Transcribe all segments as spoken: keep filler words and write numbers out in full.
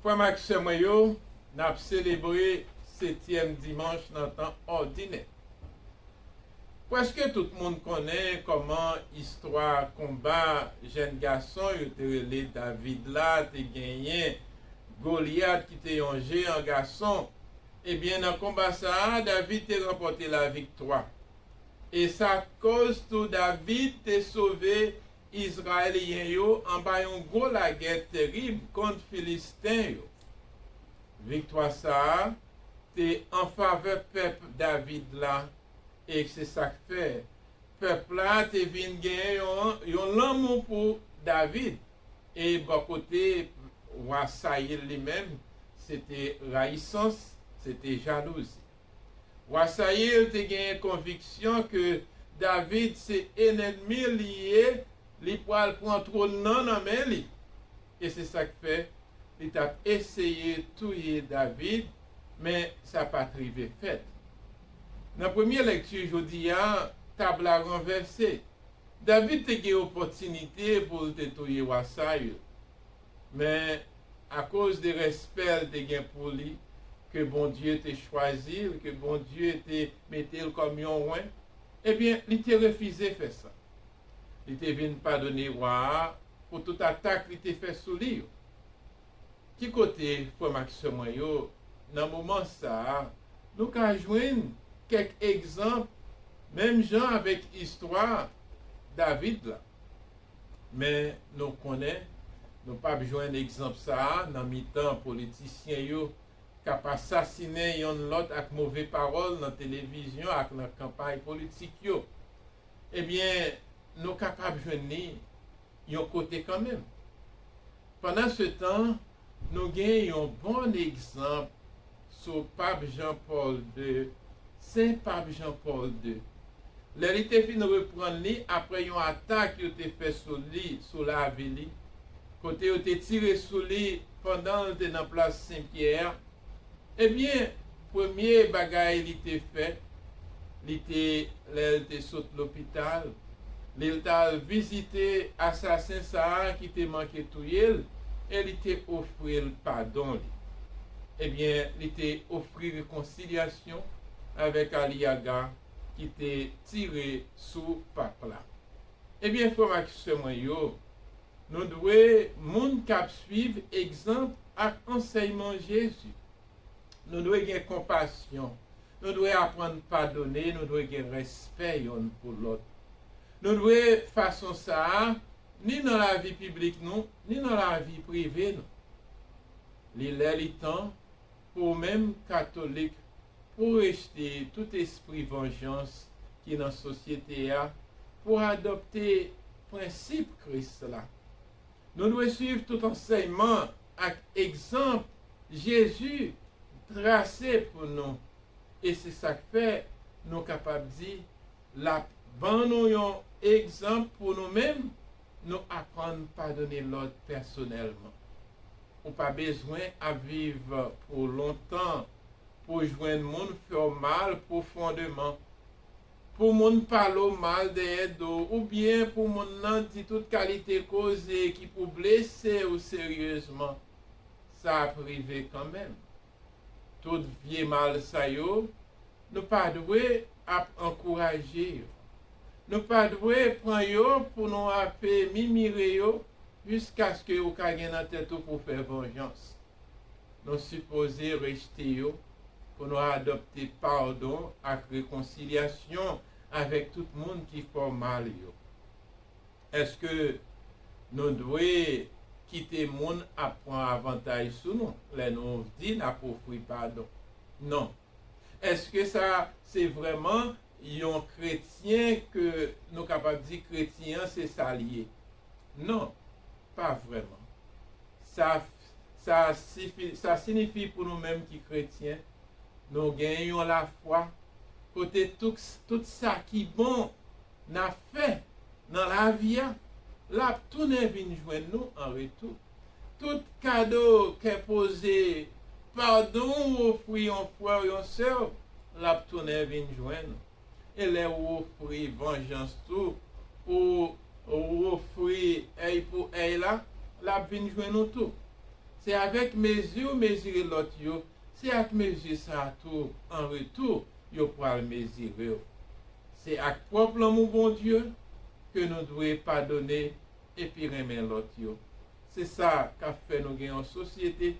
Frè m ak sè mwen yo, n ap selebre setyèm dimanch nan tan òdinè. Prèske tout moun konnen kòman istwa konba jèn gason yo te rele David la te genyen Golyat ki te yon jeyan gason. Ebyen, nan konba sa a, David te ranpòte laviktwa. E sa koz tou David te sove Izrayelyen yo anba yon gwo lagè terib kont Filisten yo. Viktwa sa a te an favè pèp David la, e se sa k fè pèp la te vin gen yon, yon lanmou pou David. E bò kote wa Sayil li menm, se te rayisans, se te jalouzi. Wa Sayil te genyen konviksyon ke David se enèmi li ye, li pral pran twòn nan nan men li. E se sa k fè li t ap eseye touye David, men sa pa t rive fèt. Nan premye lekti jodi a, tab la ranvèse. David te gen opòtinite pou l te touye wa Sayil. Men, akoz de respè l te gen pou li, ke Bondye te chwazi l, ke Bondye te mete l kòm yon wen, ebyen, li te refize fè sa. Li te vin padone wa a pou tout atak li te fè sou li yo. Ki kote, frè m ak sè mwen yo, nan moman sa a, nou ka jwenn kèk egzanp, menm jan avèk istwa David la? Men nou konnen, nou p ap jwenn egzanp sa a nan mitan politisyen yo k ap asasinen yonn lòt ak move pawòl nan televizyon ak nan kanpay politik yo. Ebyen, nou kapab jwenn li yon kote kanmenm. Pandansetan, nou gen yon bon egzanp sou Pap Jan Pòl de, Sen Pap Jan Pòl de. Lè li te fin reprann li apre yon atak yo te fè sou li, sou lavi li, kote yo te tire sou li pandan l te nan plas Sen Pyè a, ebyen, premye bagay li te fè, li te, lè l te sot lopital, li t al vizite asasen sa a ki te manke touye l, e li te ofri l padon li. Ebyen, li te ofri rekonsilyasyon avèk Aliyaga ki te tire sou pap la. Ebyen, frè m ak sè mwen yo, nou dwe moun k ap swiv egzanp ak ansèyman Jezi. Nou dwe gen konpasyon. Nou dwe aprann padone, nou dwe gen respè yonn pou lòt. Nou dwe fason sa a, ni nan lavi piblik nou, ni nan lavi prive nou. Li lè li tan pou ou menm katolik, pou w rejte tout espri vanjans ki nan sosyete a, pou w adopte prensip Kris la. Nou dwe swiv tout ansèyman ak egzanp Jezi trase pou nou. E se sa k fè nou kapab di l ap ban nou yon egzanp pou nou menm, nou aprann padone lòt pèsonèlman. Ou pa bezwen ap viv pou lontan pou jwenn moun fè w mal pwofondèman. Pou moun pale w mal dèyè do w, oubyen pou moun nan di tout kalite koze ki pou blese w seryezman, sa ap rive kanmenm. Tout vye mal sa yo, nou pa dwe ap ankouraje yo. Nou pa dwe pran yo pou nou ape mimire yo jiskaske ou ka gen nan tèt ou pou fè vanjans. Nou sipoze rejte yo pou nou adopte padon ak rekonsilyasyon avèk tout moun ki fè w mal yo. Èske nou dwe kite moun ap pran avantaj sou nou lè nou di n ap ofri padon? Non. Èske sa se vrèman yon kretyen ke nou kapab di kretyen an se sa l ye? Non, pa vrèman. Sa, sa, sifi, sa sinifi pou nou menm ki kretyen, nou gen yon lafwa kote tout, tout sa ki bon n ap fè nan lavi a, l ap tounen vin jwenn nou an retou. Tout kado kè poze, padon ou ofri yon frè w, yon sè w, l ap tounen vin jwenn ou. E lè ou ofri vanjans tou, ou, ou ofri èy pou èy la, l ap vin jwenn ou tou. Se avèk mezi w mezire lòt yo, se ak mezi sa a tou, an retou, yo pral mezire w. Se ak pwòp lanmou Bondye ke nou dwe padone epi renmen lòt yo. Se sa k ap fè nou gen yon sosyete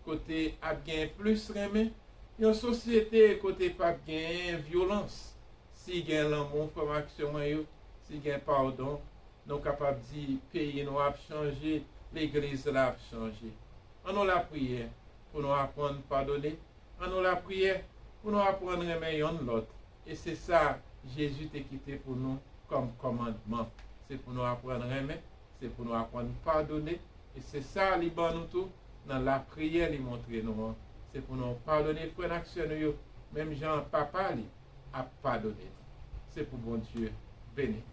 kote ap gen plis renmen, yon sosyete kote p ap gen vyolans. Si gen lanmou, frè m ak sè mwen yo, si gen padon, nou kapab di peyi nou ap chanje, legliz la ap chanje. Ann nou lapriyè pou nou aprann padone. Ann nou lapriyè pou nou aprann renmen yonn lòt. E se sa Jezi te kite pou nou kòm kòmandman. Se pou nou aprann renmen, se pou nou aprann padone. E se sa li ban nou tou nan lapriyè li montre nou an. Se pou nou padone frè n ak sè nou yo, menm jan Papa li ap padone nou. Se pou Bondye beni nou.